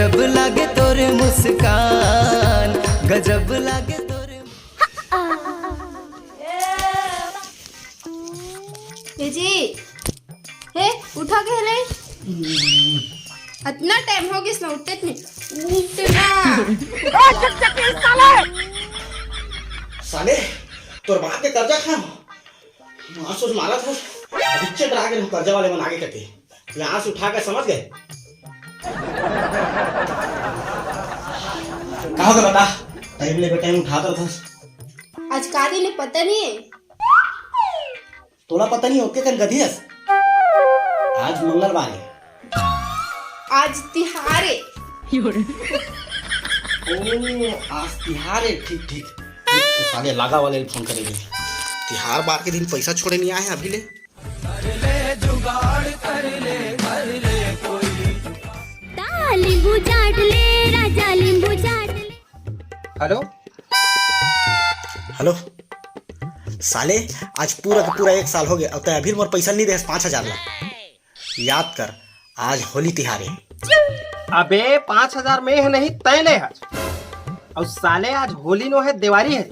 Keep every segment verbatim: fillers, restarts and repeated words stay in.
गजब लागे तोर मुस्कान, गजब लागे तोर। ए जी, हे, उठा के ले। अतना टाइम हो गिस ना, उठते नहीं। उठ ना। साले, तोर बाप के कर्जा खाहूं। मासूस मारत हो, अभी चेत रहा के कर्जा वाले मन आगे करके। यहाँ से उठा के समझ गए? का होगे बता? टाइम ले बेटा, उठात रथस। आज का दिन हे पता नहीं हे। तोला पता नहीं हे, ओके कन गधी हस। आज मंगलवार हे। आज तिहार हे। ओ, आज तिहार हे, ठीक, ठीक। ओ, साले लागा वाले फोन करेंगे। तिहार बार के दिन पैसा छोड़े नहीं आए हैं अभी ले। ता लींबू चाट ले राजा, लींबू चाट ले। हेलो। हेलो। साले, आज पूरा के पूरा एक साल होगे, अब तैं अभी मोर पैसा नहीं दे हस पाँच हजार ला। याद कर, आज होली तिहार हे। अबे, पाँच हजार में हे नहीं, तैं ले हस। अउ साले, आज होली नो हे, देवारी हे।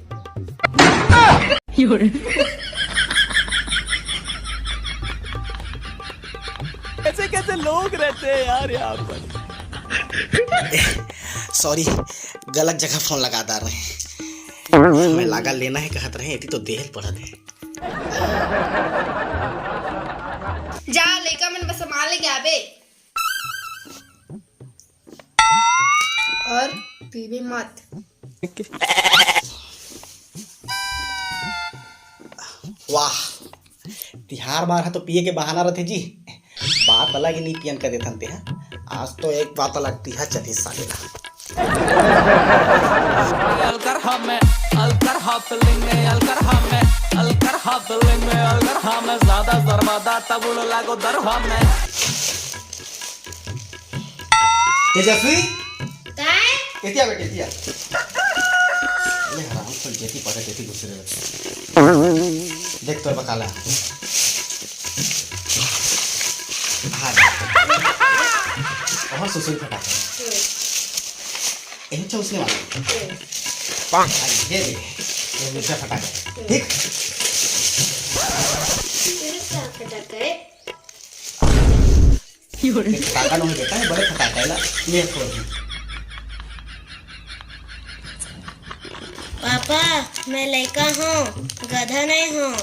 ऐसे कैसे लोग रहते हैं यार यहाँ पर। सॉरी, गलत जगह फोन लगा डारे रहें। मैं लागा लेना हे कहत रहें, एती तो देहे ल पड़त हे। जा, लइका मन बर सामान लेके आबे। अउ पीबे मत। वाह, तिहार बार ह तो पिए के बहाना रथे जी। बात अलग हे, नी पियन कर देथन तेहा। आज तो एक बात अलग, तिहार चलही साले ला। अलकर हा मैं, अलकर हा feeling में, अलकर हा मैं, अलकर हा feeling में, अलकर हा मैं, ज्यादा शर्मादा तब उड़ लागो दरहा मैं। तेजस्वी, काय? एती आ बेटी, एती आ। अरे हराम, सब जेती पकड़, तेती घुस रहे। देख तोर बकाला। हाँ। ओह, सुसुरी फटाका। यही अच्छा उसने वाला। हाँ, ये दे। ये दूसरा फटाका। ठीक? दूसरा फटाका है। ये फटाका नहीं बेटा, ये बड़े फटाका है ला। ये फोड़ दे। पापा, मैं लइका हूँ, गधा नहीं हूँ।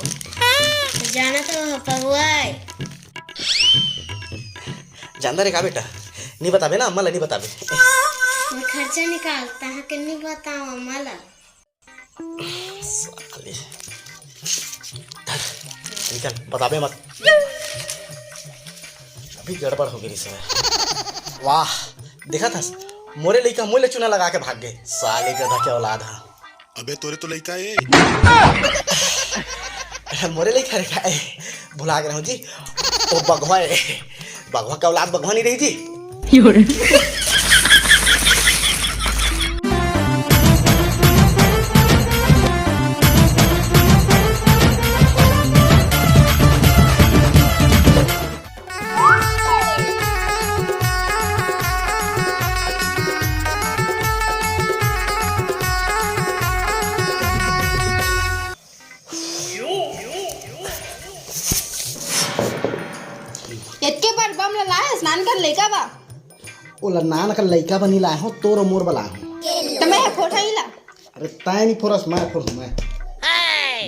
जानत हो पगुआ हे। जानदार हे का बेटा? नहीं बताबे ना, अम्मा ला नहीं बताबे। मैं खर्चा निकालता हूँ कि नहीं बताऊँ अम्मा ला? साले। धर, निकल, बताबे मत। अभी गड़बड़ हो गई सर। वाह, देखा था, मोरे लइका मोले चूना लगा के भाग गए। साले गधा के औलाद हा। अबे तोरे तो लइका हे। मोरे लइका रे का हे? भुला गए हूँ जी। ओ बघवा हे। बघवा के औलाद बघवा नहीं रही जी। एतके बार बम ला लाए हस, नान कन लइका बा? ओला नान कन लइका बा नहीं लाए हो, तोर मोर बला हो। त मैं हे फोड़हा इला। अरे तैं नहीं फोड़स, मैं फोड़हूँ मैं।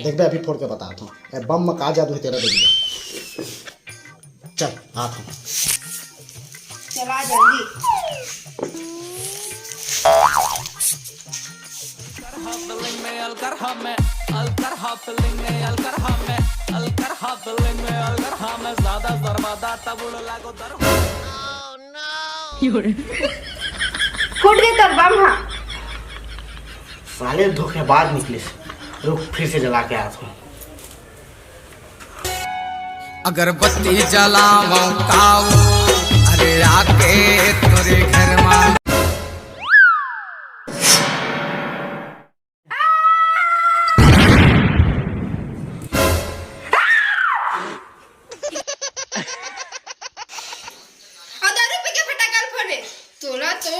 देखबे अभी फोड़ के बतात हूँ। ए बम में का जादू हे तेला देखबे। चल, आत हूँ। चला जल्दी। फूट गे तोर बम हा। साले धोखेबाज निकलिस। रुक, फिर से जला के आत हूँ। अगरबत्ती जलावं काऊ, अरे आके तोरे घर मा। अउ दारू पी के फटाका ल फोड़े। तोला तो